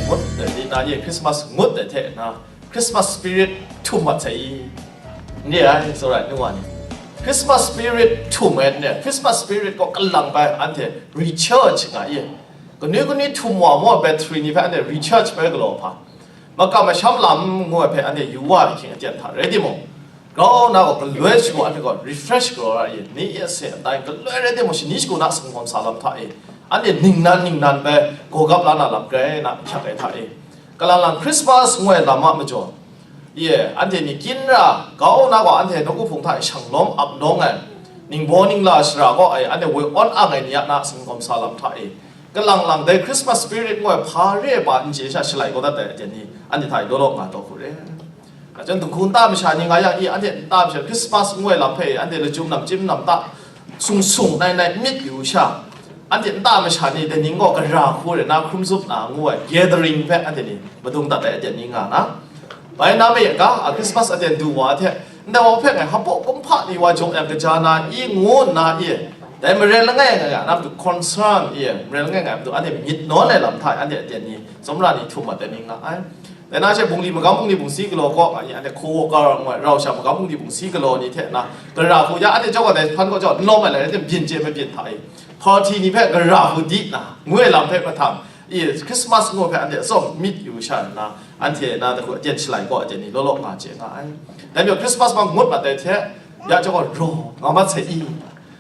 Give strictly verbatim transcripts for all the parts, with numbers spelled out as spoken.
Ngut ai ni na ye, Christmas ngut ai hte na, Christmas spirit htum mat sai i? N re ai, tsawra ai nu wa ni. Christmas spirit htum ai n re, Christmas spirit gaw kalang bai anhte recharge nga i. Kanwi kanwi htum wa mu ai battery ni hpe anhte recharge bai galaw hpa. Makam masham lam ngu ai hpe anhte yu wa ai ahkying aten hta rai timung, grau na gaw galoi shagu anhte gaw refresh galaw ra i, ni e se ndai galoi rai timung, shani shagu na singkawm sa lam hta e, anhte ningnan ningnan bai gawgap la na lam grai na ahkyak ai hta e, kalang lang Christmas ngu ai lam a majaw, ye, anhte ni kyin ra, grau na gaw anhte nawku hpung hta e shanglawm ap nawng ai, ningbaw ningla shara gaw ai, anhte woi awn ang ai ni a na singkawm sa lam hta e, kalang lang dai Christmas spirit ngu ai hpa re ai pa n chye sha shalai kau dat ai aten ni, anhte hta e law law nga taw hku re. Hkachan dinghku nta masha ni nga yang i, anhte nta masha Christmas ngu ai lam hpe anhte lachyum namchyim namta sung sung nai nai myit yu sha, anhte nta masha ni dai ning gaw gara hku re na hkrum zup na ngu ai gathering hpe anhte ni madung dat ai aten ni nga na. Bai na me ga a Christmas aten du wa hte, ndai wa hpe ngai hpaw kumhpa ni wa jaw yang kaja na i ngu nna i, dai maren langai ngai a na matu concern i, maren langai ngai a matu anhte myit nawn ai lam hta e anhte aten ni, tsawmra ni htum mat ai ni nga ai. Dai na she bungli magam bungli bungsi galaw kaw nga i, anhte co-worker ngu ai, rau sha magam bungli bungsi galaw ni hte na, gara hku ya anhte jaw ai dai hpan kaw jaw n lawm ai lai, anhte byin chye mabyin hta i, party ni hpe gara hku di na, ngu ai lam hpe mahtang, i, Christmas ngu hpe anhte atsawm myit yu sha nna, anhte na dahku aten shalai kaw aten ni law law nga chye nga ai. Dai majaw Christmas man ngut mat ai hte, ya chyawm gaw raw nga mat sai i?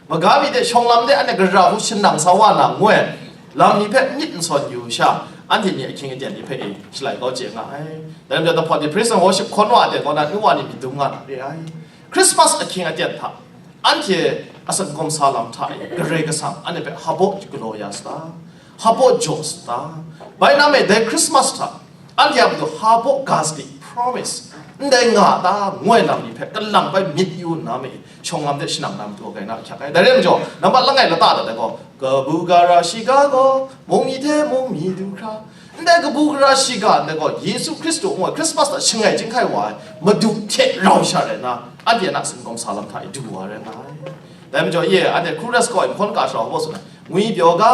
Maga mi de, shawng lam de, anhte gara hku shanang sa wa na ngu ai lam ni hpe myit n sawn yu sha, anhte ni ahkying aten ni hpe e shalai kau chye nga ai. Dai majaw, dahpawt ni praise and worship hkawn wa ai aten kaw na, nu wa ni myit dum nga na re ai. Christmas ahkying aten hta, anhte a singkawm sa lam hta e, Karai Kasang anhte hpe hpaw galaw ya sa ta? Hpaw jaw sa ta? Bai na me, dai Christmas hta, anhte a matu hpaw ga sadi, promise, ndai nga ta, ngu ai lam ni hpe kalang bai myit yu nna me, shawng lam de shanang na matu gai na ahkyak ai. Dai rai majaw, nambat langai lata dat ai gaw, kabu gara shiga gaw, mung mi hte mung mi du hkra, ndai kabu gara shiga ndai gaw, Yesu Hkristu ngu ai Christmas hta shangai chyinghkai wa ai Madu hte rau sha rai nna, anhte a na singkawm sa lam hta e du wa rai nga ai. Dai majaw, ye, anhte Hkru ras kaw e nhkawn ka shara hpaw tsun ai, ngwipyaw ga,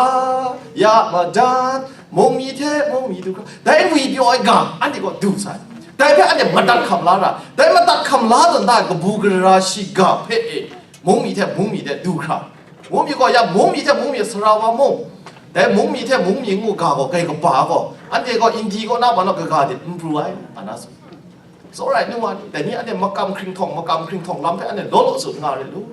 ya madat, mung mi hte mung mi du hkra, dai ngwipyaw ai ga anhte gaw du sai. Dai hpe anhte madat hkam la ra, dai madat hkam la tawn da ai kabu gara shiga hpe e, mung mi hte mung mi de du hkra, mung mi gaw ya mung mi hte mung mi sara wa mung, dai mung mi hte mung mi ngu ga gaw, kai kaba gaw, anhte gaw Indi kaw na pa naw kaga de n pru ai, a na tsun. Tsawra ai nu wa ni, dai ni anhte makam hkringhtawng, makam hkringhtawng lam hpe anhte law law tsun nga re lu.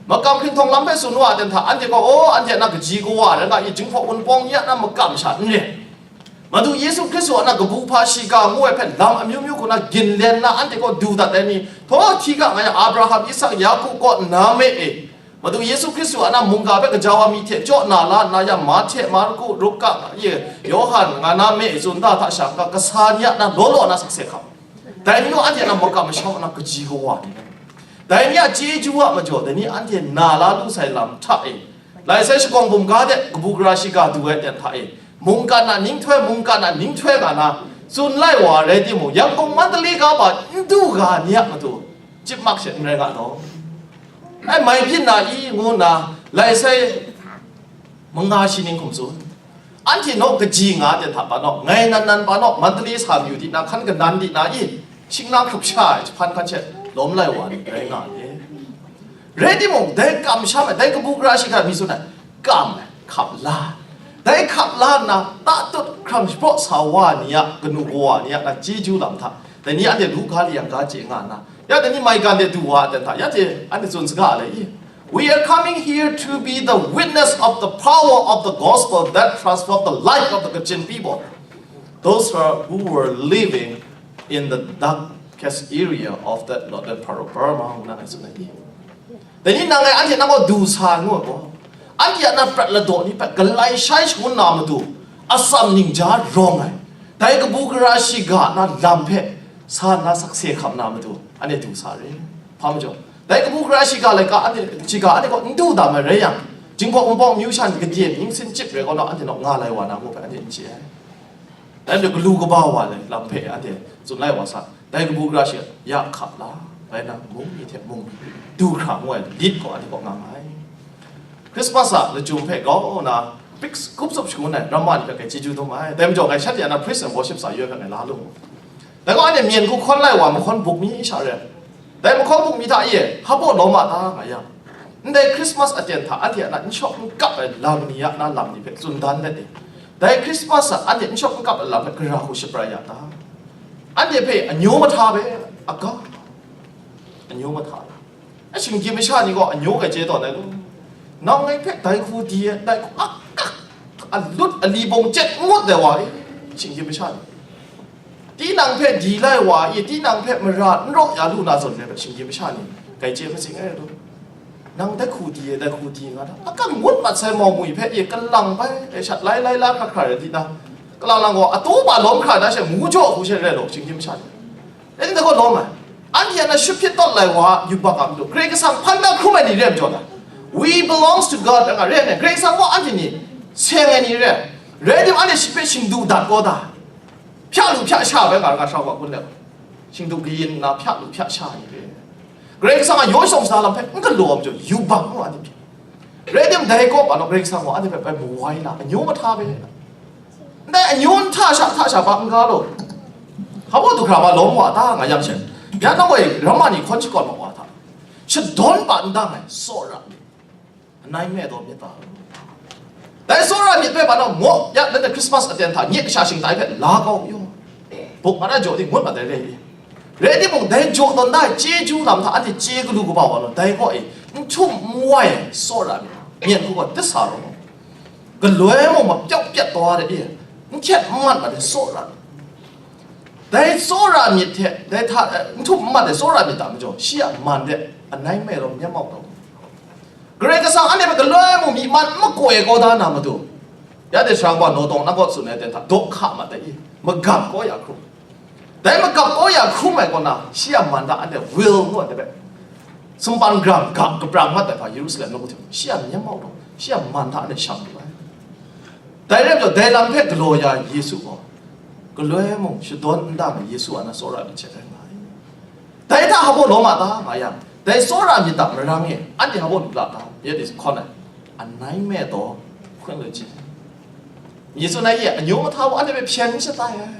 Makam hkringhtawng lam hpe tsun wa ai ten hta, anhte gaw, aw, anhte a na kaji kawa rai nga i, Jinghpaw Wunpawng ni a na makam sha n re. Madu Yesu Hkristu a na kabu hpa shiga ngu ai hpe lam amyu myu hku na ginlen na anhte gaw du dat ai ni, htaw hti ga nga yang Abraham, Isak, Yaku kaw nna me e, Madu Yesu Hkristu a na mungga hpe gaja wa mi hte jaw na la nna ya, Mahte, Marku, Luka, ye, Yawhan nga na me e tsun da hta sha, kasa ni a na law law na sakse hkam. Dai ni gaw anhte a na makam masham a na kaji kawa ni, dai ni a chyeju a majaw, dai ni anhte na la lu sai lam hta e, lai sai shakawng bum ga de kabu gara shiga du ai ten hta e, mungkan a ninghtoi, mungkan a ninghtoi nga na tsun lai wa rai timung, Yangkung Mandalay ga ma n du ga ni a matu, chyip mak she n rai nga taw. Ai, mai byin na i ngu nna, lai sai manga shi ning hkum tsun. Anhte naw kaji nga ten hta pa naw, ngai nan nan pa naw, Mandalay sa mayu di na, hkan kanan di na i, shing na hkrup sha ai jahpan hkan she lawm lai wa ni rai nga ai. Rai timung, dai kamsham ai, dai kabu gara shiga mi tsun ai, kam ai, hkap la ai. Dai hkap la nna, tatut hkrang shapraw sa wa ni a, kanu kawa ni a, na chyeju lam hta, dai ni anhte lu ga li yang ga chye nga nna, ya dai ni maigan de du wa ai ten hta, ya hte anhte tsun saga ai le i? We are coming here to be the witness of the power of the gospel that transformed the life of the Kachin people, those who are, who were living in the darkest area of that northern part of Burma, ngu na ngai tsun ai i? Dai ni nang ngai anhte nang gaw du sa ai ngu ai gaw, anhte a na prat ladaw ni hpe galai shai shangun na matu, atsam ningja rawng ai, dai kabu gara shiga na lam hpe sa nna sakse hkam na matu, anhte du sa re. Hpa majaw, dai kabu gara shiga laika anhte, shiga anhte gaw n du dam ai rai yang, Jinghpaw Wunpawng myu shan kadyen ning sin chyip rai kaw na, anhte naw nga lai wa na ngu hpe anhte n chye ai. Dai majaw galu kaba wa ai lam hpe anhte tsun lai wa sa, dai kabu gara shi ya hkap la, bai nang mung mi hte mung mi du hkra ngu ai lit gaw anhte kaw nga nga ai. Christmas a lachyum hpe grau na, Fix kup tsup shangun ai ramma ni hpe ngai chyeju dum ai. Dai majaw ngai shanhte a na praise and worship sa yoi hpe ngai la lu mu. Dai gaw anhte myen hku hkawn lai wa mahkawn buk mi sha re. Dai mahkawn buk mi hta e, hpa baw lawm a ta nga yang, ndai Christmas aten hta anhte a na n shawk n kap ai lam ni a na lam ni hpe tsun dan let e. Dai Christmas a anhte n shawk n kap ai lam hpe gara hku shabrai ya ta? Anhte hpe anyu mahta hpe aga, anyu mahta ai. A shinggyim masha ni gaw anyu hkai chye tawn ai lu. Nang ngai hpe dai hku di e, dai hku akak, alut ali bawng chyet n ngut ai wa e, shinggyim masha ni. Tinang hpe di lai wa e, tinang hpe mara n raw ya lu na zawn re ai shinggyim masha ni hkai chye masing ai lu. Nang dai hku di e, dai hku di nga da. Akang ngut mat sai mau mwi hpe e kalang bai, e shat lai lai la hkra hkra rai di na. Kalang lang gaw, atu ba lawm hkra na she, mu jaw hku she rai law, shinggyim masha ni. Rai nna gaw lawm ai. Anhte a na shut hpyit tawt lai wa, yubak a matu, Karai Kasang hpan da hkrum ai ni re ai majaw na, "We belongs to God," a nga re ai, Karai Kasang gaw anhte ni seng ai ni re ai. Rai tim, anhte shi hpe shingdu dat kau da, hpya lu hpya sha bai nga ra, nga sha wa kun le, shingdu kayin nna hpya lu hpya sha ai ni re ai. Karai Kasang a yaw shawng sa lam hpe n galaw ai majaw, yubak ngu anhte hpyi. Rai tim, dai kaw pa law, Karai Kasang gaw anhte hpe bai mu wai la, anyu mahta hpe. Ndai anyu hta sha, hta sha pa n ga law. Hpa baw du hkra ma lawm wa ta nga yang she, ya nang gaw ramma ni hkawn shakawn ma wa hta, shadawn pa n dang ai tsawra myit, anai me taw myit ta. Dai tsawra myit hpe pa law, maw, ya, nanhte Christmas aten hta nye kasha shingtai hpe la kau yaw. Buk mat ai jaw di ngut mat ai re i. Rai timung, dai jaw tawn da ai chyeju lam hta anhte chye galu kaba wa law, dai gaw e, n htum n wai ai tsawra myit, myen hku gaw disa rawng, galoi mung mapyawp pyat taw ai, n hkyet n mat mat ai tsawra myit. Dai tsawra myit hte, dai hta, eh, n htum n mat ai tsawra myit hta majaw, shi a man de anai mai rawng nyam mau taw. Karai Kasang anhte hpe galoi mung myi man n makoi kau da na matu, ya de sharang wa naw tawng na kaw tsun ai ten hta daw hka mat ai i, magap kau ya hkrum. Dai magap kau ya hkrum ai kaw na, shi a man hta anhte will ngu ai hpe, sumpan grang ga kaprang mat ai hpa Yerusalem nawku hte mung, shi a myit mau taw, shi a man hta anhte shang lu ai. Dai rai majaw, dai lam hpe galaw ya Yesu gaw, galoi mung shadawn n dang ai Yesu a na tsawra myit hte rai nga ai. Dai hta hpa baw lawm a ta nga yang, dai tsawra myit hta marang e anhte hpa baw lu la ta? Ya de hkawn ai, anai me taw hkun lu ji. Yesu nai e anyu mahta wa anhte hpe hpyen shatai ai.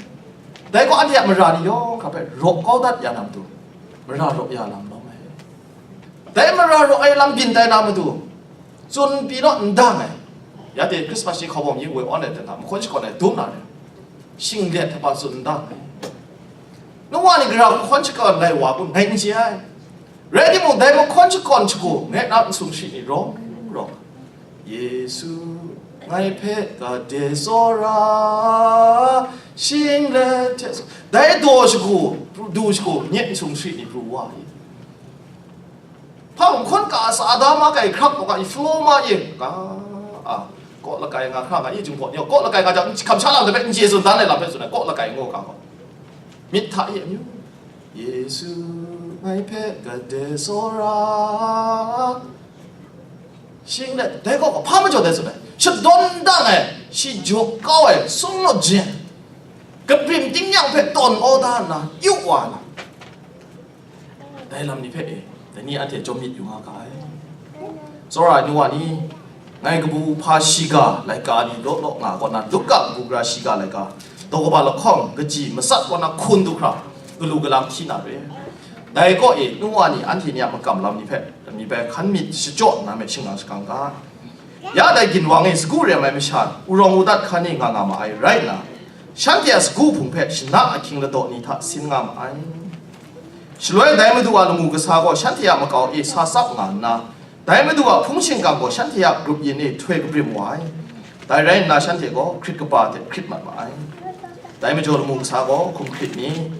Dai gaw anhte a mara ni yawng hkra hpe raw kau dat ya na matu, mara raw ya lam lawm ai. Dai mara raw ai lam byin tai na matu, tsun pyi naw n dang ai. Ya de Christmas shi hkawm yin woi awn ai ten hta, mahkawn shakawn ai dum na re, shinglet hta tsun n dang ai. Nu wa ni gara hkawn shakawn lai wa kun ngai n chye ai. Rai timung, dai mahkawn shakawn shagu ngai na nsum shi ni rawng rawng, Yesu, ngai hpe gade tsawra, shinglet hte, dai daw shagu, du shagu, nye nsum shi ni pru wa i. Hpa hkun ka sa da ma kai hkrak wa ga i, flow ma i, ka, a, kaw lakai nga hkra nga i, jung kaw ni, kaw lakai nga jang, kamsha lam de hpe n chye tsun dan ai lam hpe tsun ai, kaw lakai ngu ga gaw, myit hta i amyu, Yesu, ngai hpe gade tsawra, shinglet, dai gaw hpa majaw dai tsun ai, shadawn dang ai, shi jaw kau ai, sung law jen, kabrim tingnyang hpe tawn kau da nna, yu wa ai lam. Dai lam ni hpe e, dai ni anhte jawm myit yu nga ga ai. Tsawra ai nu wa ni, ngai kabu hpa shiga laika ni law law nga kaw na, Luka kabu gara shiga laika, daw kaba lahkawng kaji matsat kaw na hkun du hkra, galu galang hti na re. Dai kaw e, nu wa ni anhte ni a makam lam ni hpe, mi bai hkan myit shachyaw nna me shingkang shakang ga. Ya dai ginwang e sagu rem ai masha, wudawng wudat hkan e nga nga ma ai rai nna, shanhte a sagu hpung hpe shana ahkying ladaw ni hta sin nga ma ai. Shaloi dai Madu a lamu kasa gaw shanhte a makau e sa tsap nga nna, dai Madu a hpung shingkang gaw shanhte a grup yin e htoi kabrim wa ai. Dai rai nna, shanhte gaw hkrit kaba hte hkrit mat ma ai. Dai majaw lamu kasa gaw hkum hkrit mi,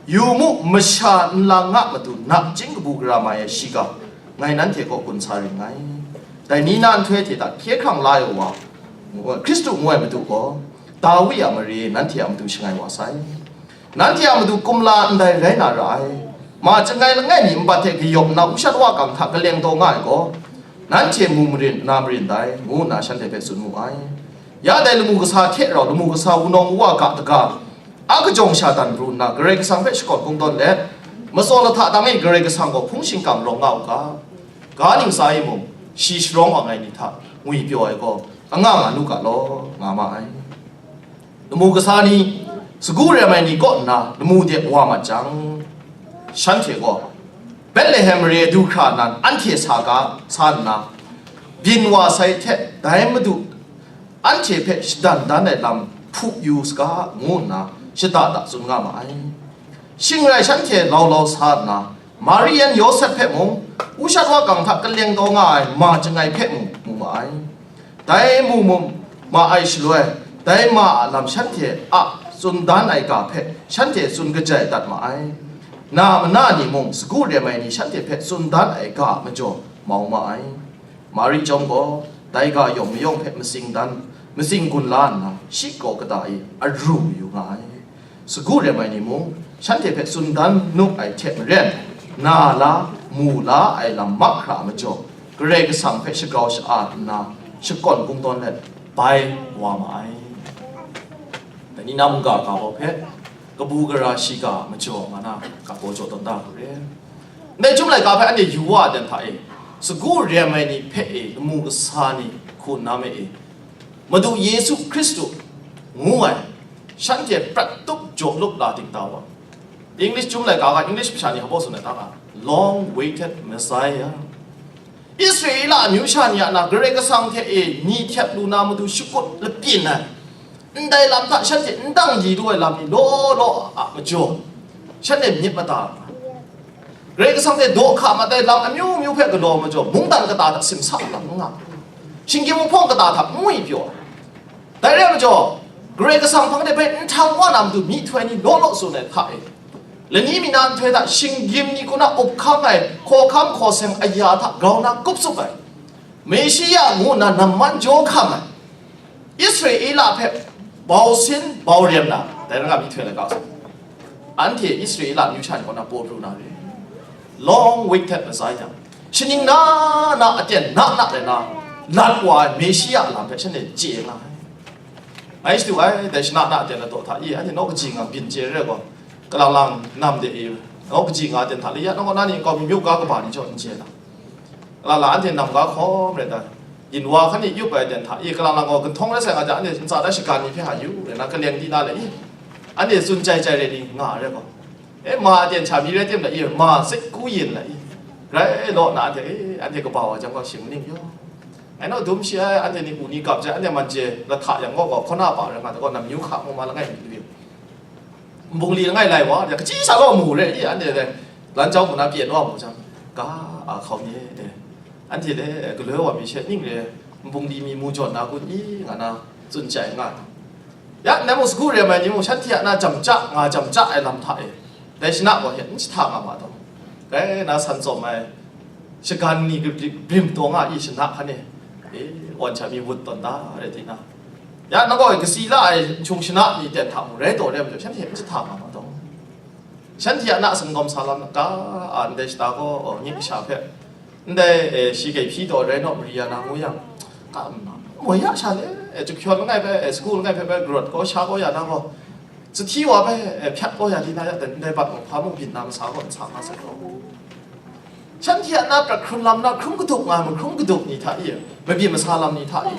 "Yu mu, masha nlang a matu nachying kabu gara mai ai shiga, ngai nanhte kaw gun sa ring ngai. Dai ni na nhtoi hte hta hkye hkrang la ai wa, Hkristu ngu ai Madu gaw, Dawi a mare nanhte a matu shangai wa sai. Nanhte a matu kumla ndai rai na ra ai. Ma chyangai langai mi nbat hte kayawp nna, ushat wakang hta kaleng taw nga ai gaw, nanhte mu marin, na marin dai," ngu nna shanhte hpe tsun mu ai. Ya dai lamu kasa hte rau, lamu kasa wunawng wuwa ga daga, a kajawng sha dan pru nna, Karai Kasang hpe shakawn kungdawn let, matsaw lahta dang e Karai Kasang gaw hpung shingkang rawng nga u ga, ga ningsa e mung, shi sharawng wa ai ni hta ngwipyaw ai gaw, anga nga nu ga law, nga ma ai. Lamu kasa ni, sagu rem ai ni kaw nna lamu de wa mat jang, shanhte gaw Betlehem mare du hkra nan anhte sa ga sa nna, byin wa sai hte dai Madu anhte hpe shadan dan ai lam hpu yu saga, ngu nna shada da tsun nga ma ai. Shing rai shanhte lau lau sa nna, Mari yan Yawsep hpe mung, ushat wakang hta kaleng taw nga ai ma chyangai hpe mung mu ma ai. Dai mu mu ma ai shaloi, dai ma a lam shanhte a tsun dan ai ga hpe shanhte tsun kajai dat ma ai. Na mana ni mung sagu rem ai ni shanhte hpe tsun dan ai ga a majaw mau ma ai. Mari chyawm gaw, dai ga yawng mayawng hpe matsing dan, matsing gun la nna, shi kaw kata e aru yu nga ai. Sagu rem ai ni mung, shanhte hpe tsun dan nu ai hte maren, na la, mu la ai lam mahkra a majaw, Karai Kasang hpe shagrau sha-a nna, shakawn kungdawn let bai wa ma ai. Dai ni na mungga ga bau hpe, kabu gara shiga a majaw nga na, ga bau jaw tawn da hku re. Ndai Chyum laika hpe anhte yu wa ai ten hta e, sagu rem ai ni hpe e, lamu kasa ni hku nna me e, Madu Yesu Hkristu ngu ai, shanhte prat tup jaw lup la ding ta wa. English Chyum laika ga English masha ni hpa tsun ai ta ga, long waited Messiah. Israela amyu sha ni a na Karai Kasang hte e ni htyep lu na matu shakut lapyin ai, ndai lam hta shanhte n dang di lu ai lam ni law law a majaw, shanhte myit mada ai. Karai Kasang hte daw hka mat ai lam amyu myu hpe galaw majaw, mungdan kata hta simsa lam n nga, shinggyim wuhpawng kata hta n ngwi pyaw ai. Dai rai majaw, Karai Kasang hpang de bai n htang wa na matu myihtoi ni law law tsun ai hta e, lani mi na nhtoi hta shinggyim ni hku na up hkang ai hkawhkam hkaw seng aya hta grau na kup tsup ai, Meshia ngu nna namman jaw hkam ai, Israela hpe bau sin bau rem na, dai rai nga myihtoi na ga sa, anhte Israela amyu sha ni kaw na paw pru na re. Long waited Messiah, shaning na na aten na na rai na lat wa ai Meshia a lam hpe shanhte chye nga ai. Ngai shadu ai, dai shana na aten ladaw hta e, anhte naw kaji nga byin chye re ai gaw, kalang lang nam de e, naw kaji nga aten hta le ya, naw na ni nkau mi myu ga kaba ni jaw n chye na. Kalang lang anhte nam ga hkawm rai dan, yin wa hkan e yup ai aten hta e, kalang lang gaw ginhtawng rai sai nga jang, anhte ntsa da shagan ni hpe ha yu rai na, kaleng di na le i, anhte tsun chyai chyai rai ni nga ai rai gaw, e, ma aten hta mi rai tim la i, ma sek ku yin la i, rai law na anhte, e, anhte kaba wa jang gaw, shing ning yaw, ngai naw dum shi ai, anhte ni u ni gap jai, anhte man chye lahta yang gaw, gaw hkaw na pa rai nga, gaw namyu hka mu ma langai mi lu yu. Nbungli langai lai wa, ya kaji sa gaw mu re i, anhte dai lan jau hku na pyen wa mu jang, ga a hkau ni e, anhte le galoi wa mi she ning re, nbungli mi mu jawn na kun i, nga na tsun chyai nga ai. Ya, ndai mung sagu rem ai ni mung shanhte a na jam ja nga jam ja ai lam hta e, dai shana gaw hte n jahta nga ma taw, dai na san tsawm ai shagan ni grim taw nga i, shana hkan e, e, awn sha mi wut tawn da rai ti na, ya, nang gaw kasi la ai nhtung shana ni ten hta mung rai taw re ai majaw, shanhte n jahta nga ma taw. Shanhte a na singdawm sa lam ga a, ndai shata gaw, o, nyi kasha hpe, ndai, e, shi gai hpyi taw rai naw mari ya na ngu yang, ka, moi ya sha le, e, Jahkyawn langai hpe, e, sagu langai hpe bai garut kau sha kau ya na gaw, zahti wa bai, e, hpyak kau ya di na ya, ndai bat mung hpa mung byin na masa gaw n sa nga sai gaw, shanhte a na prat hkrun lam na hkrum kadup nga ai mahkrum kadup ni hta e, mabyin masa lam ni hta e,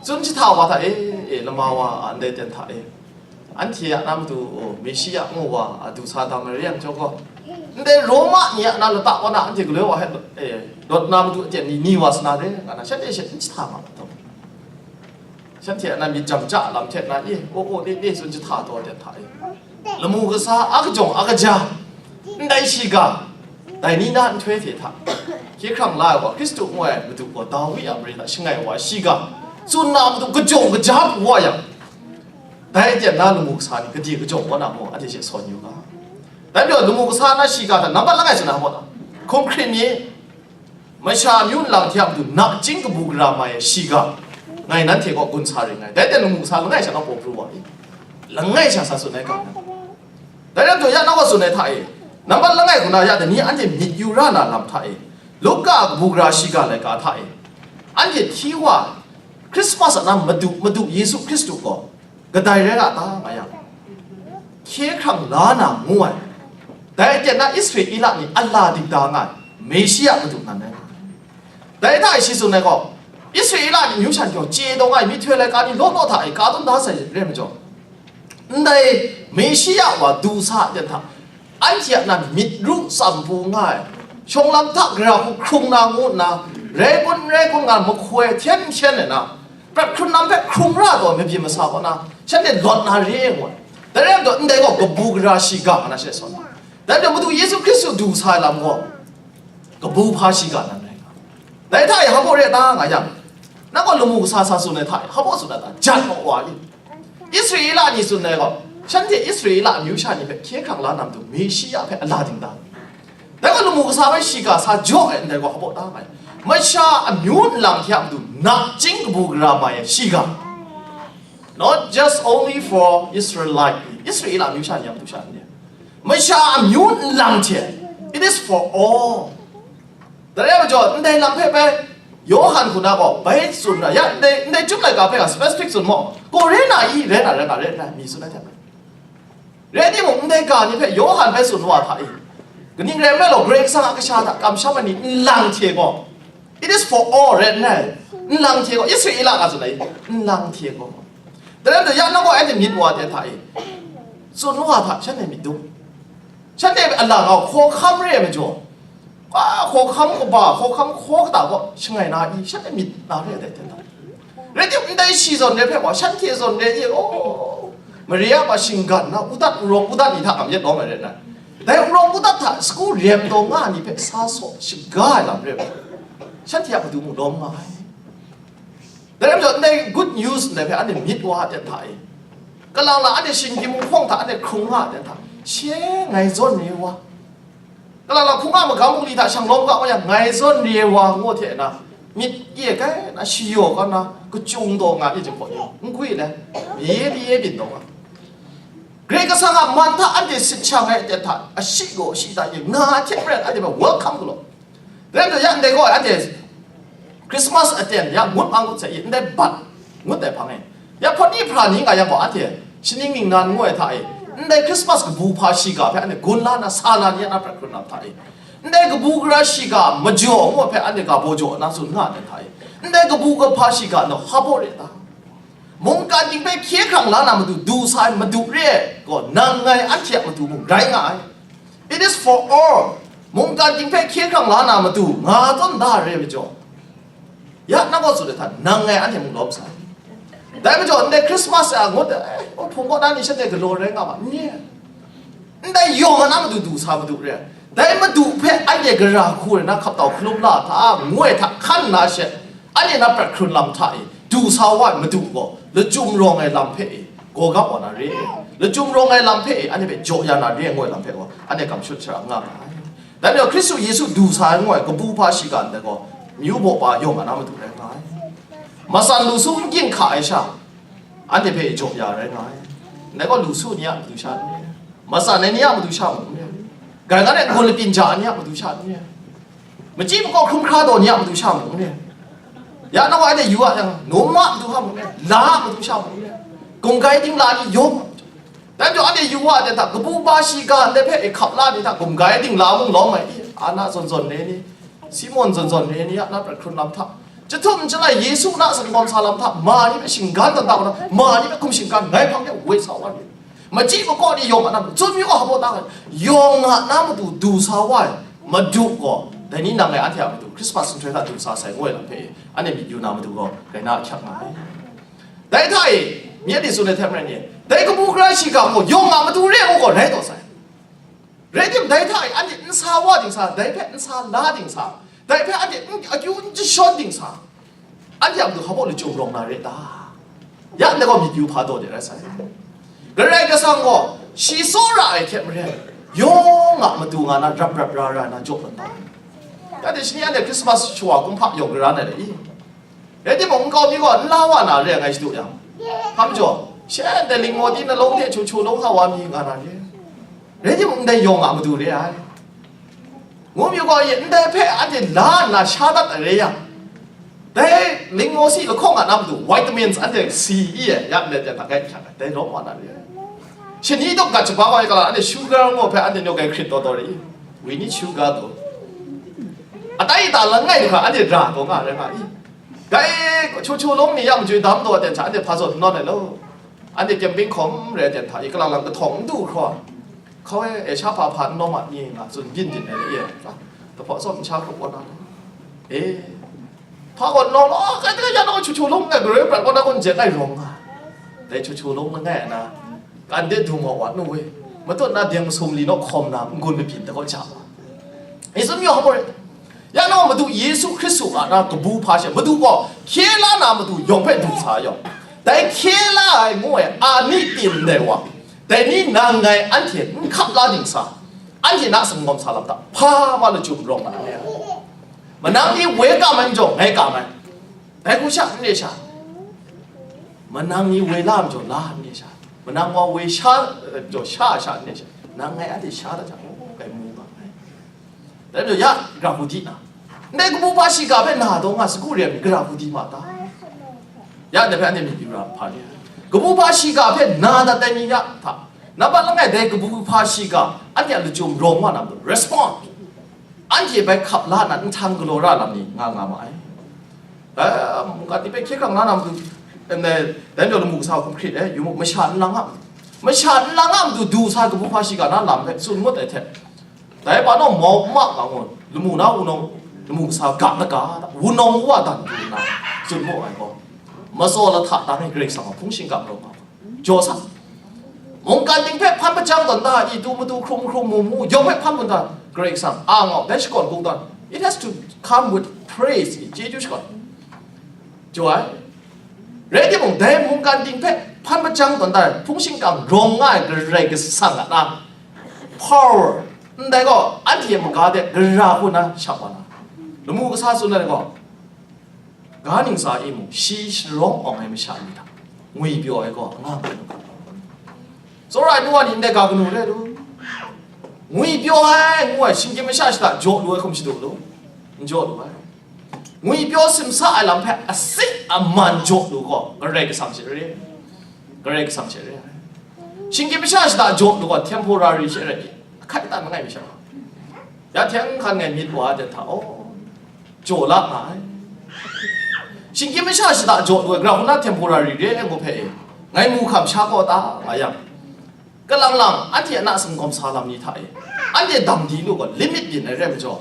tsun jahta wa hta e, e, lama wa a ndai ten hta e, anhte a na matu, o, Meshia ngu wa a du sa dam ai rai yang chyawm gaw, ndai Roma ni a na lata wa na anhte galoi wa hpe, e, lawt na matu aten ni, ni wa sa na re, nga na shanhte she n jahta nga ma taw. Shanhte a na myit jam ja lam hte na e, o, o, le, le, tsun jahta taw ai ten hta e, lamu kasa a kajawng a kaja, ndai shiga, dai ni na nhtoi hte hta, hkye hkrang la ai wa, Hkristu ngu ai Madu gaw Dawi a mare hta shangai wa ai shiga, tsun na matu kajawng kaja pru wa yang, dai aten na lamu kasa ni gade kajawng wa na maw, anhte she sawn yu ga. Dai majaw, lamu kasa na shiga hta nambat langai tsun na maw ta? Hkum hkrit mi, masha amyu nlang hte a matu nachying kabu gara mai ai shiga, ngai nanhte kaw gun sa ring ngai. Dai aten lamu kasa langai sha na paw pru wa i, langai sha sa tsun ai ga. Dai rai majaw, ya na gaw tsun ai hta e, nambat langai hku na ya dai ni anhte myit yu ra na lam hta e, Luka kabu gara shiga laika hta e, anhte hti wa, Hkrismas a na Madu, Madu Yesu Hkristu gaw kadai rai ra ta nga yang, hkye hkrang la na ngu ai, dai aten na Israela ni a la dingda nga ai Meshia Madu nan rai nga ai. Dai hta e shi tsun ai gaw, Israela ni amyu shan gaw chye taw nga ai, myihtoi laika ni law law hta e ka tawn da sai re ai majaw, ndai Meshiya wa du sa ai ten hta, anhte a nan myit ru tsam pu nga ai, shawng lam hta gara hku hkrung na ngu nna, rai kun rai kun nga mahkoi hten hten ai na, prat hkrun lam hpe hkrung ra taw ai mabyin masa kaw na, shanhte lawt na re ai ngu ai. Dai rai majaw, ndai gaw kabu gara shiga nga na she sawn ai. Dai majaw, Madu Yesu Hkristu du sa ai lam gaw, kabu hpa shiga nan rai nga ai. Dai hta e hpa baw re ta nga yang, nang gaw lamu kasa sa tsun ai hta e hpa baw tsun ai ta, jan maw wa i? Israela ni tsun ai gaw, shanhte Israela amyu sha ni hpe hkye hkrang la na matu, Meshiya hpe a la ding ta. Dai gaw lamu kasa hpe shiga sa jaw ai ndai gaw hpa baw ta nga ai. Masha amyu nlang hte a matu, nachying kabu gara mai ai shiga. Not just only for Israelite, Israela amyu sha ni a matu sha n re. Masha amyu nlang hte, it is for all. Dai rai majaw, ndai lam hpe bai Yawhan hku na gaw bai tsun ra, ya ndai, ndai Chyum laika hpe a specific tsun maw? Gaw rai na i, rai na, rai na, rai na, mi tsun ai hte. Rai timung, ndai ga ni hpe Yawhan bai tsun wa hta i, kaning rai nme law, Karai Kasang a kasha hta kamsham ai ni nlang hte gaw, it is for all, rai nna, nlang hte gaw, Israela ga tsun ai, nlang hte gaw. Dai rai majaw, ya nang gaw anhte myit wa de hta i, tsun wa hta, shanhte myit dum. Shanhte a lang gaw hkawhkam re ai majaw, a, hkawhkam kaba, hkawhkam hkaw kata gaw shangai na i, shanhte myit na re ai dai hte na. Rai timung, ndai shi zawn re hpe wa, shanhte zawn re i, o, Maria a shinggan na, udat, urawng udat ni hta kam yet lawm ai rai nna, dai urawng udat hta sagu rem taw nga ai ni hpe sa saw shaga ai lam re ai, shanhte a matu mung lawm nga ai. Dai rai majaw, ndai good news ndai hpe anhte myit wa ai ten hta e, kalang lang anhte shinggyim nhkawng hta anhte hkrung nga ai ten hta, she ngai zawn re ai wa, kalang lang hkungga magam bungli hta shang lawm ga wa yang, ngai zawn re ai wa ngu hte na, myit ye kai na, shayaw kau na, kachyung taw nga ye jahpaw ni, n gwi le, ye di ye byin taw nga. Karai Kasang a man hta anhte sit shang ai ten hta, ashi gaw ashi ta ye nga ai hte maren, anhte hpe welcome galaw. Dai majaw, ya ndai gaw, anhte Christmas aten ya ngut a ngut sai i, ndai bat ngut ai hpang e, ya hpawt ni hpra ni nga yang gaw, anhte shaning ningnan ngu ai hta e, ndai Christmas kabu hpa shiga hpe anhte gun la na, sa na ni a na prat hkrun lam hta e, ndai kabu gara shiga majaw ngu ai hpe anhte ga baw jaw na tsun nga ai hta e, ndai kabu kahpa shiga nau hpa baw re ta? Mungkan ting hpe hkye hkrang la na matu du sa ai Madu re ai gaw, nang ngai anhte a matu mung rai nga ai. It is for all. Mungkan ting hpe hkye hkrang la na matu nga tawn da re ai majaw, ya nang gaw tsun ai hta, nang ngai anhte mung lawm sa ai. Dai majaw, ndai Christmas a ngut ai, eh, o, hpung kaw na ni shanhte galaw rai nga ma, n re ai. Ndai yawng a na matu du sa Madu re ai. Dai Madu hpe anhte gara hku rai na hkap tau hkalum la hta, ngu ai hta hkan nna she, anhte na prat hkrun lam hta e du sa wa ai Madu gaw, lachyum rawng ai lam hpe e gaw gap wa na re, lachyum rawng ai lam hpe e anhte hpe jaw ya na re ai ngu ai lam hpe gaw, anhte kam shut shara nga nga ai. Dai majaw, Hkristu Yesu du sa ai ngu ai kabu hpa shiga ndai gaw, myu baw pa yawng a na matu rai nga ai. Matsan lu su n ging hka ai sha, anhte hpe jaw ya rai nga ai. Ndai gaw, lu su ni a matu sha n re, matsan ai ni a matu sha mung n re, gaigan ai n-gun lapyin ja ai ni a matu sha n re, machyi makaw hkrum hkra taw ni a matu sha mung n re, ya nang wa anhte yu a yang, num a matu hpa mung n re, la a matu sha mung n re, gumgai dingla ni yawng a matu. Dai majaw, anhte yu wa ai ten hta, kabu hpa shiga ndai hpe e hkap la ni hta, gumgai dingla mung lawm ai i, Ana zawn zawn re ni, Simon zawn zawn re ni a na prat hkrun lam hta, chyahtum chyalai Yesu na singkawm sa lam hta, ma ni hpe shinggan tawn da wa na, ma ni hpe hkum shinggan ngai hpang de woi sa wa ni, machyi makaw ni yawng a na matu, tsun mi gaw hpa baw ta ai, yawng a na matu du sa wa ai Madu gaw, dai ni nang ngai anhte a matu Christmas nhtoi hta du sa sai ngu ai lam hpe, anhte myit yu na matu gaw, rai na ahkyak nga ai. Dai hta e, myit ni tsun ai hte maren ni, dai kabu gara shiga gaw yawng a matu re ai gaw rai taw sai. Rai timung, dai hta e anhte n sa wa ding sa, dai hpe n sa la ding sa, dai hpe anhte n akyu n jashawn ding sa, anhte a matu hpa baw lachyum rawng na re ta? Ya ndai gaw myit yu hpa taw de rai sai. Karai Kasang gaw shi tsawra ai hte maren, yawng a matu nga na rap rap ra ra na jaw tawn ta. Ya de shani anhte Christmas shawa kumhpa yawng gara na le i? Rai timung, nkau mi gaw n la wa na re ai ngai shadu yang, hpa majaw, she ndai lingmaw di nalawng hte chu chu lawng hta wa mi nga na re. Rai timung, ndai yawng a matu re ai. Ngu mi gaw, ndai hpe anhte la nna sha dat ai re yang, dai lingmaw si lahkawng a na matu vitamins anhte si i e, ya ndai hta gai hkyak ai, dai lawm wa na re ai. Shani dawk gat shaga wa ai kala, anhte sugar ngu hpe anhte naw gai hkrit taw taw re i? We need sugar though. Atai ta langai du hkra, anhte ra taw nga rai nga i? Dai Chuchu Lung ni ya majui dam taw ai ten hta, anhte hpa zawn n nawn ai law. Anhte camping hkawm re ai ten hta, i kalang lang kahtawng n du hkraw, hkau e, e sha hpa hpa n nawm a ni nga tsun byin byin ai le, e, dahpaw tsawm n sha hkrup kaw na, e, hpa gaw n nawm law, kai hte ya naw Chuchu Lung ngai Karai prat kaw na kun jet ai rawng nga. Dai Chuchu Lung langai na, kan de du maw wa nu we, matut na deng masum li naw hkawm na n-gun mabyin da kaw ja wa. I tsun yaw hpa re. Ya naw Madu Yesu Hkristu a na kabu hpa she, Madu gaw hkye la na Madu yawng hpe du sa yaw. Dai hkye la ai ngu ai a ni tim ndai wa, dai ni nang ngai anhte n hkap la ding sa, anhte na sangawm sa lam hta hpa ma lachyum rawng na le. Manang ni woi kam ai majaw ngai kam ai. Dai hku sha n re sha. Manang ni woi la majaw la n re sha. Manang wa woi sha, eh, majaw sha sha n re sha. Nang ngai anhte sha da jang, oh, kai mu nga ai. Dai majaw ya, gara hku di na. Ndai kabu hpa shiga hpe na taw nga sagu re ai mi, gara hku di ma ta? Ya, ndai hpe anhte myit yu ra hpa ni? Kabu hpa shiga hpe na dat ai ni ya hta, nambat langai dai kabu hpa shiga anhte a lachyum rawng wa na majaw, respond. Anhte bai hkap la na nhtang galaw ra lam ni nga nga ma ai. Eh, mungkan ni hpe hkye hkrang la na matu, em, dai, dai majaw lamu kasa hkum hkrit ai, yu mu, masha nlang a matu, masha nlang a matu du sa ai kabu hpa shiga na lam hpe tsun ngut ai hte, dai pa naw mau n ma nga ngu, lamu na wunawng, lamu kasa ga laga, wunawng wa dan du nna tsun mu ai gaw, matsaw lahta dang e Karai Kasang a hpung shingkang rawng nga. Jaw sa. Mungkan ting hpe hpan hpajang tawn da, i tu matu hkrum hkrum mu mu, yawng hpe hpan tawn da, Karai Kasang a ngau, dai shakawn kungdawn, it has to come with praise, chyeju shakawn. Jaw ai. Rai timung, dai mungkan ting hpe hpan hpajang tawn da, hpung shingkang rawng nga ai Karai Kasang a na power, ndai gaw, anhte maga de gara hku na shap wa na, lamu kasa tsun ai gaw, ga ningsa e mung, shi sharawng awng ai masha ni hta ngwipyaw ai gaw, anga nga lu ga. Tsawra ai nu wa ni ndai ga kanu re lu? Ngwipyaw ai ngu ai shinggyim masha shada jaw lu ai hkum shadu lu? N jaw lu ai. Ngwipyaw simsa ai lam hpe asi aman jaw lu gaw, Karai Kasang she re. Karai Kasang she re ai. Shinggyim masha shada jaw lu gaw, temporary she re. Ahkat kata langai masha. Ya hte hkan ngai myit wa ai hta, aw, jaw la nga ai. Shinggyim masha shada jaw lu ai, gara hku na temporary re ai ngu hpe e, ngai mu hkam sha kaw ta nga yang, kalang lang anhte a na singkawm sa lam ni hta e, anhte dam di lu gaw, limit byin ai rai majaw,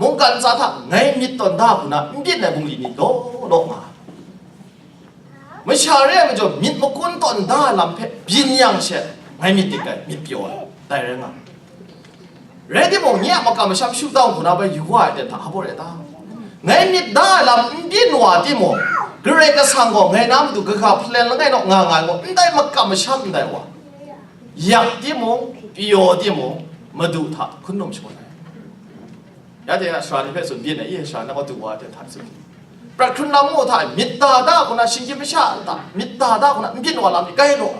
mungkan ntsa hta ngai myit tawn da hku na n byin ai bungli ni law law nga ai. Masha re ai majaw, myit makun tawn da ai lam hpe byin yang she, ngai myit dik ai, myit pyaw ai, dai rai nga. Rai timung, nye a makam masham shu tau hku na bai yu wa ai ten hta, hpa baw rai ta? Ngai myit da ai lam n byin wa timung, Karai Kasang gaw ngai na matu kaga hpalen langai naw nga nga ai gaw, ndai makam masham ndai wa, yak timung, pyaw timung, Madu hta hkun num shangun ai. Ya de, sara ni hpe tsun byin ai, i, sara na matu wa ai ten hta tsun. Prat hkrun lam ngu hta, myit da da hku na, shinggyim masha hta, myit da da hku na, n byin wa lam ni kai law.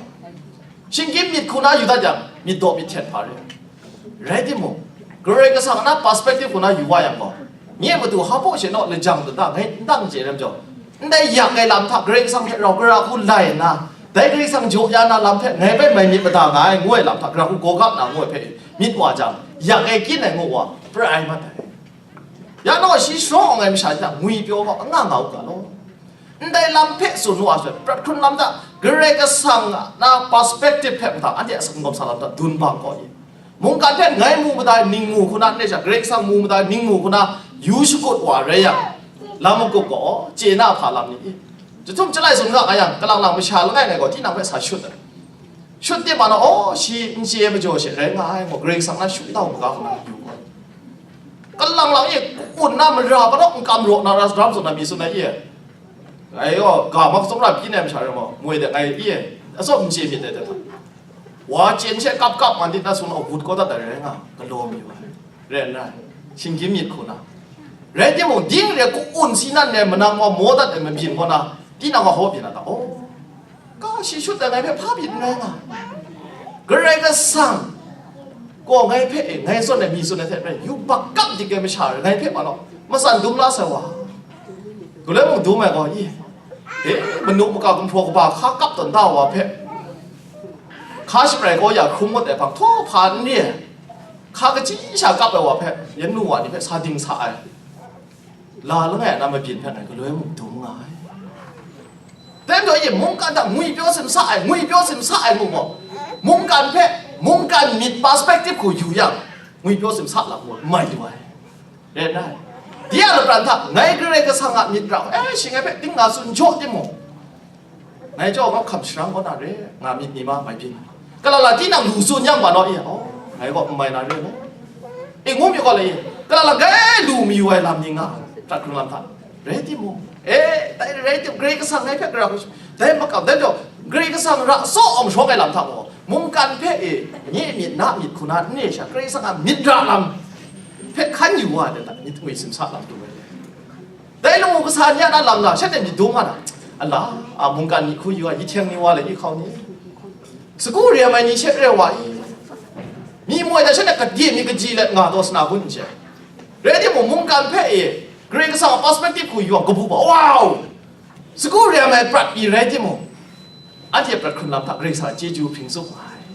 Shinggyim myit hku na yu dat yang, myit daw myit hten hpa re. Rai timung, Karai Kasang a na perspective hku na yu wa yang gaw, nye matu hpa baw she naw lajang dada ngai n dang chye lam jaw, ndai yak ai lam hta Karai Kasang hte rau gara hku lai nna, dai Karai Kasang jaw ya na lam hpe ngai bai mai myit mada nga ai, ngu ai lam hta gara hku gaw gap na ngu ai hpe myit wa jang, yak ai kyin ai ngu wa, prai mat ai. Ya naw shi sharawng awng ai masha hta ngwipyaw gaw anga nga u ga law. Ndai lam hpe tsun wa sut, prat hkrun lam hta Karai Kasang a na perspective hpe mada anhte a sangawm sa lam hta dun bang kaw i. Mungkan hpe ngai mu mada ning mu hku na, n rai sha, Karai Kasang mu mada ning mu hku na, yu shakut wa rai yang, lam magup gaw, chye na hpa lam ni i? Jahtum jalai zun nga nga yang, kalang lang masha langai ngai gaw, tinang hpe sa shut ai. Shut tim ma na, aw, shi n chye ai majaw she rai nga ai, ngu Karai Kasang na shut tau maga hku na yu gaw. Kalang lang e, ka-un na mara pa naw n kam raw na ra, ram zawn na mi tsun ai e. Ngai gaw, ga mak tsawra byin ai masha rai maw, moi de ngai e, atsawm n chye myit dai hta. Wa chyen she kap kap man dit na tsun awut kau dat ai rai nga, galaw mi wa ai. Rai nna, shinggyim myit hku na. Rai timung, ding re, ka-un si nan re, manang wa maw dat ai mabyin kaw na, tinang wa hkaw byin na ta, aw, ga shi shut ai ngai hpe hpa byin n rai nga. Karai Kasang gaw ngai hpe e, ngai zawn ai mi tsun ai hte rai, yubak kap dik ai masha rai, ngai hpe ma law, matsan dum la sai wa. Galoi mung dum ai gaw, i, e, manu maka gumhpraw kaba hka kap tawn da wa hpe, hka shabrai kaw ya hkrum ngut ai hpang, htaw hpa n re ai, hka kachyi sha kap ai wa hpe, yan nu wa ni hpe sa ding sa ai. la langai a na mabyin hpe ngai galoi mung dum nga ai. Dai majaw, e, mungkan hta ngwi pyaw simsa ai, ngwi pyaw simsa ai ngu gaw, mungkan hpe, mungkan myit perspective hku yu yang, ngwi pyaw simsa lam gaw n mai lu ai. Rai nna, de a lapran hta ngai Karai Kasang a myit ra, e, shi ngai hpe ding nga tsun jaw timung, ngai jaw nga hkam sharang kaw na re nga myit ni ma mai byin. Kalala tinang lu tsun yang ma naw e, aw, ngai gaw n mai na re law. E, ngu myit gaw le e, kalala grai lu mayu ai lam ni nga, prat hkrung lam hta. Rai timung, e, dai rai tim, Karai Kasang ngai hpe gara hku, dai makam, dai majaw, Karai Kasang ra tsaw awng shawng ai lam hta gaw, mungkan hpe e, nye myit, na myit hku na n re sha, Karai Kasang a myit ra lam hpe hkan yu wa ai, dai hta myit ngwi simsa lam du ai. Dai lamu kasa ni a na lam na, shanhte myit dum nga na, ala, a, mungkan myit hku yu ai, yi htyeng ni wa le, yi hkau ni, sagu rem ai ni she re wa i, mi moi da shanhte gade mi kaji let nga taw sa na gun n she. Rai timung, mungkan hpe e, Karai Kasang a perspective hku yu yang, kabu ba, wow! Sagu rem ai prat mi rai timung, anhte prat hkrun lam hta Karai Kasang a chyeju hpring tsup nga ai.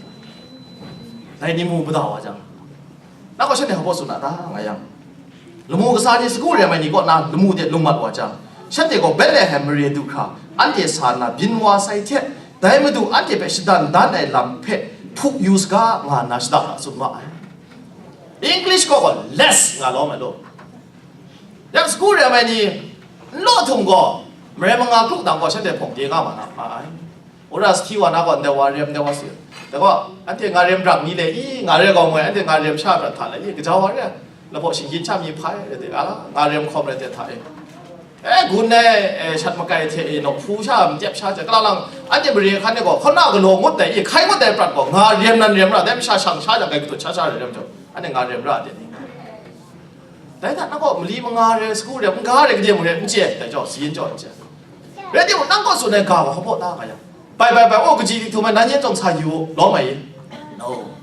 Dai ni mu mada wa jang, na gaw shanhte hpa baw tsun a ta, nga yang, lamu kasa ni sagu rem ai ni kaw na lamu de lung mat wa jang, shanhte gaw Betlehem mare du hkra, anhte sa nna byin wa sai hte, dai Madu anhte hpe shadan dan ai lam hpe hpu yu saga, nga nna shada hta tsun ma ai. English kaw gaw less nga lawm ai law. Yang sagu rem ai ni n law htum gaw, marai manga kru dang gaw shanhte hpawng de nga ma na, ma ai. Wora sahti wa na gaw, ndai wa rem, ndai wa si. Dai gaw, anhte nga rem rap ni le i, nga re gaw moi, anhte nga rem sha prat hta le i, gaja wa re ai. Lahpaw shinggyim sha mi hpai, re de, ala, nga rem hkawm re de hta e. E, gun ai, e, shat makai hte e, nawk hpu sha, mtep sha, hte kala lang, anhte mare hkan e gaw, hkaw na galaw ngut dai i, hkai ngut dai prat gaw, nga rem nan rem ra, dai masha shang sha jang, kai katut sha sha re rem jaw, anhte nga rem ra de ni. Dai hta na gaw, mali manga re, sagu re, n ga re, gade mung re, n chye, dai jaw, si yin jaw, n chye. Rai timung, nang kaw tsun ai ga gaw hpa baw ta nga yang, bai, bai, bai, o, kaji dik htum ai, nan yen jawng sa yu u, lawm ai i? No.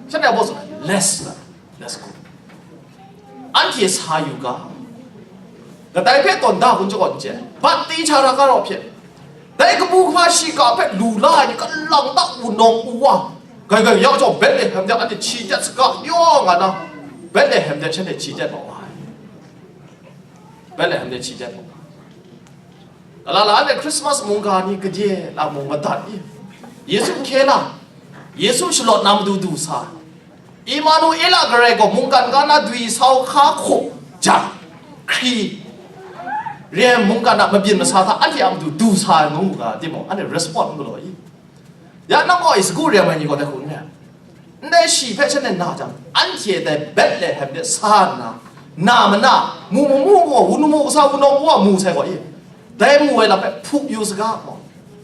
Shanhte a baw tsun ai, less na, less good. Anhte sa yu ga, kadai hpe tawn da gun jaw n chye, bat ti cha ra ga raw hpye, dai kabu hpa shiga hpe lu la ai ni kalang ta wunawng u wa, gai gai ya jaw Betlehem de anhte hti tet saga yaw nga na, Betlehem de shanhte hti tet ma wa ai. Betlehem de hti tet ma wa ai. Kala la anhte Christmas mungga ni gade la mung madat i, Yesu hkye la, Yesu shalawt na matu du sa, Emanuela Karai gaw mungkan ga na dwi sau hka hku jang, hkri rem mungkan a mabyin masa hta anhte a matu du sa ai ngu ga timung, anhte respond n galaw i? Ya nang gaw i sagu rem ai ni gaw dai hku n re ai. Ndai shi hpe shanhte na jang, anhte dai Betlehem de sa nna, na mana, mu mu mu mu, wun mu kasa wunawng wa mu sai gaw i, dai mu ai lam hpe hpu yu saga gaw,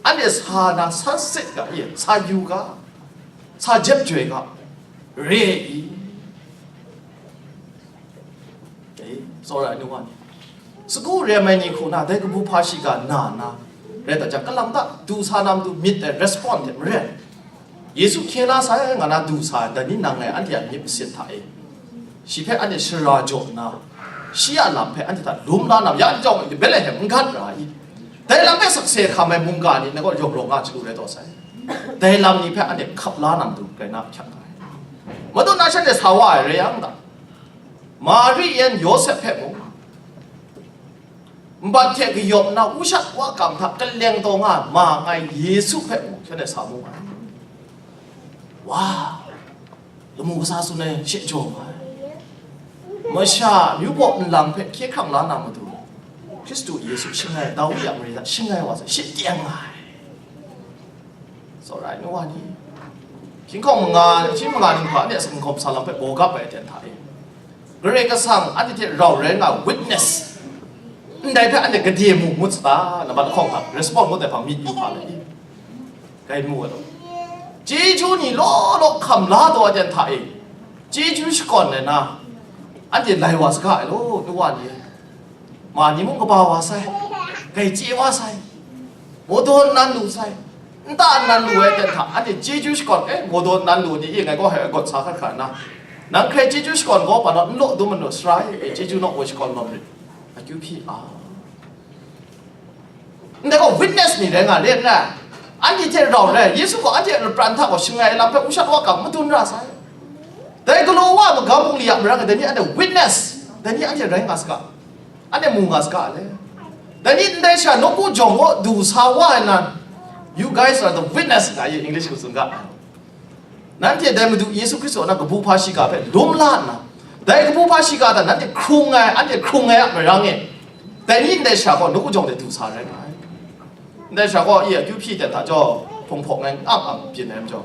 anhte sa na, sa sit ga i, sa yu ga, sa jep joi ga, re i? E, tsawra ai nu wa ni, sagu rem ai ni hku na dai kabu hpa shiga na na rai dat jang, kalang ta du sa na matu myit ai respond hte maren, Yesu hkye la sai nga na du sa ai, dai ni nang ngai anhte a myit masin hta e, shi hpe anhte shara jaw nna, shi a lam hpe anhte hta lum la na, ya jawng Betlehem n gat ra i? Dai lam hpe sakse hkam ai mungga ni nang gaw yawng rawng nga chyalu rai taw sai. Dai lam ni hpe anhte hkap la na matu rai na hkyak nga ai. Madu na shanhte sa wa ai rai yang ga, Mari yan Yawsep hpe mung, nbat hte kayawp nna wushat wakam hta kaleng taw nga ma ai Yesu hpe mung shanhte sa mu ai. Wa, lamu kasa tsun ai she jaw nga ai. Masha myu baw nlang hpe hkye hkrang la na matu, Hkristu Yesu shangai, Dawi a mare hta shangai wa sai, shi teng nga ai. Tsawra ai nu wa ni, hkying hkawng manga, hkying manga ninghpa anhte a sakhkawm sa lam hpe baw gap ai aten hta e, Karai Kasang anhte hte rau rai nga witness ndai hpe anhte gade mu ngut sa ta, laban lahkawng hta respond ngut ai hpang myit yu hpa lai i? Gai mu ai law, chyeju ni law law hkam la taw ai aten hta e, chyeju shakawn ai na, anhte lai wa saga ai law, nu wa ni. Ma ni mung kaba wa sai, gai chye wa sai, mawdaw nnan lu sai, nta nnan lu ai ten hta, anhte chyeju shakawn, e, mawdaw nnan lu ni, e, ngai gaw hai agawt sa hkrat hkra nna, nang hkrai chyeju shakawn gaw, pa naw n law dum manu sara e, e, chyeju naw woi shakawn lawm rit, akyu hpyi a. Ndai gaw witness ni rai nga le n rai? Anhte hte rau rai, Yesu gaw anhte a lapran hta gaw shangai ai lam hpe wushat wakam madun ra sai. Dai galaw wa magam bungli a marang e, dai ni anhte witness, dai ni anhte rai nga saga. Anhte mu nga saga le. Dai ni ndai sha nawku jawng kaw du sa wa ai nan, "You guys are the witness," nga yu English hku tsun ga. Nanhte dai Madu Yesu Hkristu a na kabu hpa shiga hpe lum la nna, dai kabu hpa shiga hta nanhte hkrung ai, anhte hkrung ai a marang e, dai ni ndai sha gaw nawku jawng de du sa rai nga ai. Ndai sha gaw, i akyu hpyi ten hta jaw, hpung hpawk ngai ang ang byin ai majaw,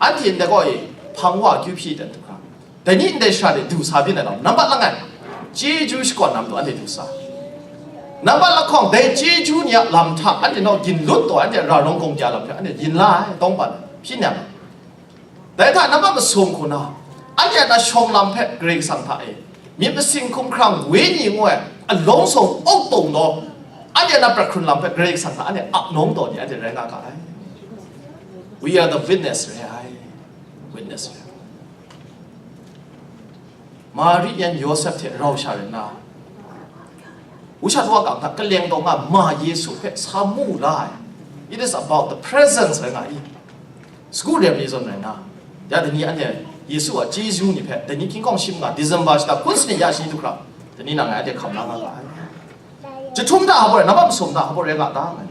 anhte ndai gaw, i hpang wa akyu hpyi ten hta hkra, dai ni ndai sha de du sa byin ai lam, nambat langai, chyeju shakawn na matu anhte du sa. Nambat lahkawng, dai chyeju ni a lam hta anhte naw gin lut taw ai, anhte ra rawng gawng kya lam hpe anhte yin la ai, tawng ban hpyi nem ai. Dai hta nambat masum hku na, anhte a na shawng lam hpe Karai Kasang hta e, myit masin hkumhkrang wenyi ngu ai, alawng sawng auk tawng law, anhte a na prat hkrun lam hpe Karai Kasang hta anhte ap nawng taw ni anhte rai nga ga ai. We are the witness re ai. Witness re ai. Mari yan Yawsep hte rau sha rai nna, wushat wa kang hta kaleng taw nga ma Yesu hpe sa mu la ai. It is about the presence rai nga i. Sagu rem ni zawn rai nna, ya dai ni anhte Yesu a chyeju ni hpe dai ni hkying hkawng shi manga December shata hkun sanit ya shi du hkra, dai ni nang ngai anhte hkam la nga ga ai. Jahtum hta hpa rai, nambat masum hta hpa rai nga ta ngai.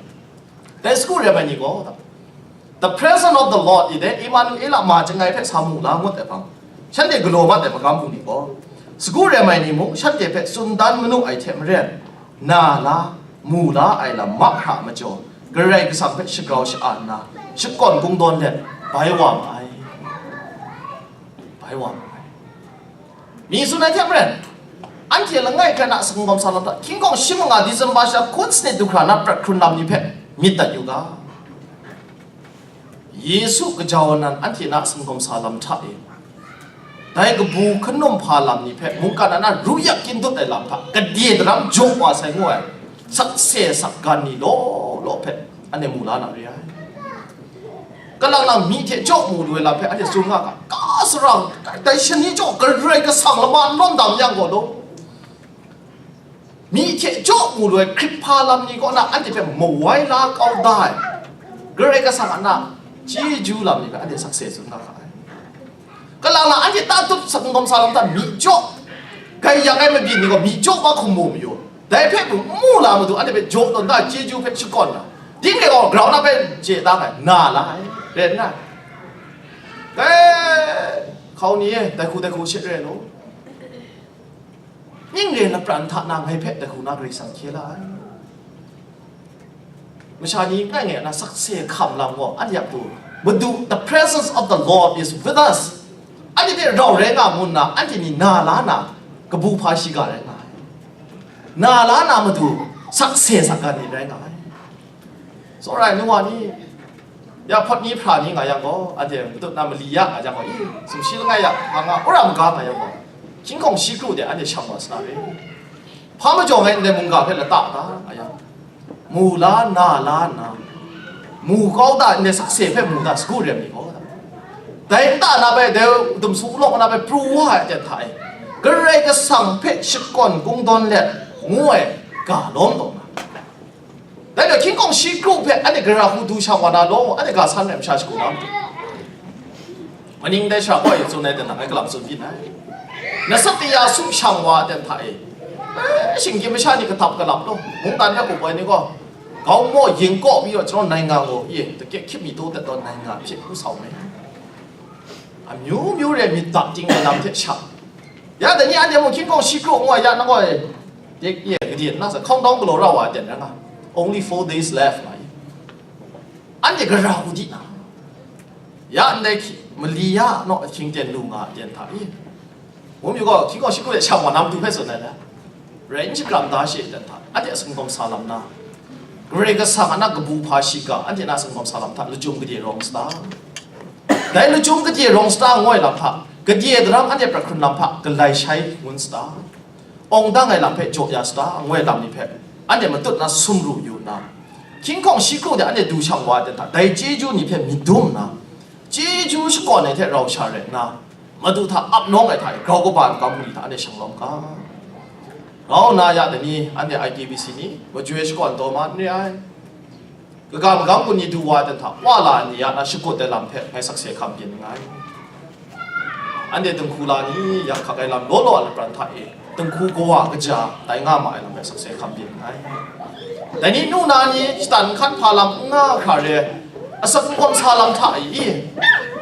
Dai sagu rem ai ni gaw, the presence of the Lord i de, Emmanuel a ma chyangai hpe sa mu la ngut ai hpang, shanhte galaw mat ai magam hku ni gaw, sagu rem ai ni mung shanhte hpe tsun dan manu ai hte maren, na la, mu la ai lam mahkra majaw, Karai Kasang hpe shagrau sha-a nna, shakawn kungdawn let bai wa ma ai. Bai wa ma ai. Mi tsun ai hte maren, anhte langai hkrai na sumgawm sa lam hta, hkying hkawng shi manga December sha hkun sanit du hkra na prat hkrun lam ni hpe myit dat yu ga. Yesu gaja wa nan anhte na sumgawm sa lam hta e, dai kabu hkanum hpa lam ni hpe mungkan a na ru yak kyin dut ai lam hta, gade daram jaw wa sai ngu ai sakse sakgan ni law law hpe anhte mu la na re ai. Kalang lang myi hte jaw mu lu ai lam hpe anhte tsun nga ga, ka sara, dai shani jaw Karai Kasang lama n lawm dam yang gaw law, myi hte jaw mu lu ai hkrit hpa lam ni kaw na anhte hpe mawai la kau da ai, Karai Kasang a na chyeju lam ni hpe anhte sakse tsun nga ga ai. Kalang lang anhte tatut sumgawm sa lam hta myi jaw, grai yang ai mabyin ni gaw myi jaw wa hkum mu mayu. Dai hpe mung mu la matu, anhte hpe jaw tawn da chyeju hpe shakawn na, ding re gaw grau na hpe chye da ai, na la ai, rai nna, eh, hkau ni e, dai hku dai hku she re law, ning re lapran hta na ngai hpe dai hku na Karai Kasang hkye la ai. Masha ni ngai ngai na sakse hkam lam gaw, anhte a pru, Madu, the presence of the Lord is with us. Anhte hte rau rai nga mu nna, anhte ni na la na, kabu hpa shiga rai nga ai. Na la na matu, sakse sakgan ni rai nga ai. Tsawra ai nu wa ni, ya hpawt ni hpra ni nga yang gaw, anhte matut na mali ya nga yang gaw, i, sumshi langai ya, nga nga, wora maga nga yang gaw, hkying hkawng shi kru de anhte shang wa sa na re. Hpa majaw ngai ndai mungga hpe lata da nga yang, mu la, na la nna, mu kau da, ndai sakse hpe mu da, sagu rem ni gaw da. Dai nta na bai, dai dumsu law na bai pru wa ai aten hta e, Karai Kasang hpe shakawn kungdawn let ngu ai ga lawm taw na. Dai gaw hkying hkawng shi kru hpe anhte gara hku du shang wa na law, anhte ga san ai masha shagu na matu. Maning dai sha gaw e tsun ai dan nang ngai kalam tsun byin ai. Nasat kaya su shang wa ai dan hta e, eh, shinggyim masha ni katap kalap law, mungdan hpe up ai ni gaw, gau maw yin kaw mi gaw, ကျွန်တော်နိုင်ငံကို အရေး တကယ် ခေတ်မီတိုးတက်သောနိုင်ငံ ဖြစ်ဦးဆောင်မယ်။ အမျိုးမျိုးရဲ့ မြစ်တာတင်းတွေ လမ်းထက်ရှောက်။ ရတဲ့နေ့ အန်တီ မုန်ခင်းကောင်း ရှိ ကို ငွေ ရ န ငွေ တကယ် ကတိ န စ ခေါင်း တောင်း ကလော် ရ ဝါ တဲ့ န ငါ only four days left မှာ အန်တီ ကရာ ဟူ ဒီ နာ ရ နဲ့ မလီ ရ နော် အချင်း တဲ့ လူ ငါ တဲ့ ထား 이. မုန်မျိုး က ခင်းကောင်း ရှိ ကို ရဲ့ ရှောက် မှာ နမ် တူ ဖက် ဆို နေ လဲ ရင်း ချစ် ကရမ် ဒါ ရှိ တဲ့ ထား အန်တီ အ စံ ကောင်း ဆာ လမ် နာ Karai Kasang a na kabu hpa shiga, anhte na sumgawm sa lam hta lachyum gade rawng sata? Dai lachyum gade rawng sata ngoi lam hta, gade daram anhte pra hkrun lam hta galai shai ngun sata? Awng dang ai lam hpe jaw ya sata? Ngoi lam ni hpe anhte matut na sumru yu nna, hkying hkawng shi kru de anhte du shang wa ai hta, dai chyeju ni hpe myit dum nna, chyeju shakawn ai hte rau sha rai nna, Madu hta ap nawng ai hta e, grau kaba ai magam hku ni hta anhte shang lawm ga. Grau nna ya dai ni, anhte I K B C ni, majoi shakawn taw ma n re ai. Kaga magam hku ni du wa ai hta, wa la ai ni ya na shakut ai lam hpe ngai sakse hkam byin nngai. Anhte dinghku la ni, yang hkak ai lam law law ai lapran hta e, dinghku kawa kaja tai nga ma ai lam hpe sakse hkam byin nngai. Dai ni nu na ni shatan nhkan hpa lam n nga hkra re, asak n kawm sa lam hta i,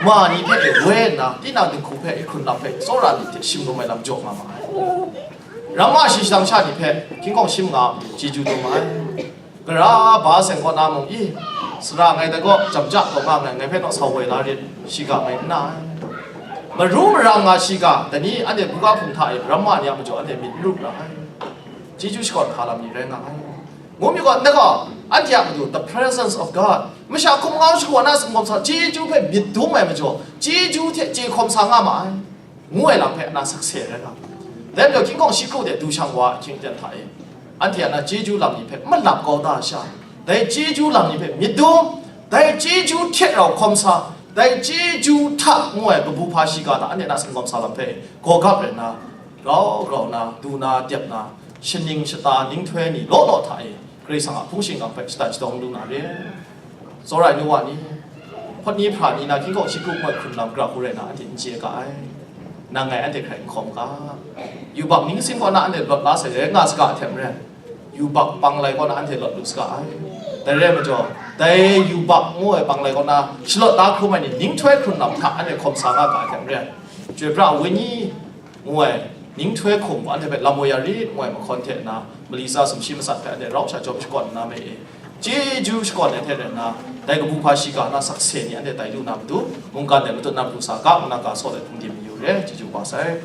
ma ni hpe e woi nna, tinang dinghku hpe, i hkrun lam hpe, tsawra ni hte shim lum ai lam jaw nga ma ai. Ramma shi shadang sha ni hpe hkying hkawng shim nga, chyeju dum ai. Gara ba seng kaw na mung i, sara ngai dai gaw, jam ja taw nga ngai, ngai hpe naw sa woi la rit, shiga ngai n na ai. Maru marang nga shiga, dai ni anhte buga hpung hta e, ramma ni a majaw anhte myit n rup ra ai. Chyeju shakawn hka lam ni rai nga ai. Ngu myit gaw, ndai gaw, anhte a matu, the presence of God. Masha hkum ngau shagu na singkawm sa, chyeju hpe myit dum ai majaw, chyeju hte chye hkawm sa nga ma ai, ngu ai lam hpe na sakse rai nga. Dai majaw, hkying hkawng shi kru de du shang wa ahkying aten hta e, anhte a na chyeju lam ni hpe malap kau da sha, dai chyeju lam ni hpe myit dum, dai chyeju hte rau hkawm sa, dai chyeju hta ngu ai kabu hpa shiga hta anhte na singkawm sa lam hpe gaw gap rai nna, grau grau nna, du na, dep na, shaning shata, ninghtoi ni law law hta e, Karai Kasang a hpung shingkang hpe shatan shadawng lu na re. Tsawra ai nu wa ni, hpawt ni hpra ni na hkying hkawng shi kru moi hkrun lam gara hku rai na, anhte n chye ga ai. Nang ngai anhte hkrai n hkawm ga. Yubak ning sin kaw na anhte lawt la sai rai nga saga hte maren, yubak panglai kaw na anhte lawt lu saga ai. Dai rai majaw, dai yubak ngu ai panglai kaw na shalawt da hkrum ai ni ninghtoi hkrun lam hta anhte hkawm sa nga ga ai hte maren, Chyoi pra ai Wenyi ngu ai, ninghtoi hkum anhte hpe lam woi ya rit ngu ai mahkawn hte na, mali tsa sumshi masat hpe anhte rau sha jawm shakawn nna me e, chyeju shakawn ai hte rai nna, dai kabu hpa shiga na sakse ni anhte tai lu na matu, mungkan dai matut na pru sa ga, nna ga saw ai hpung de mayu re, chyeju kaba sai.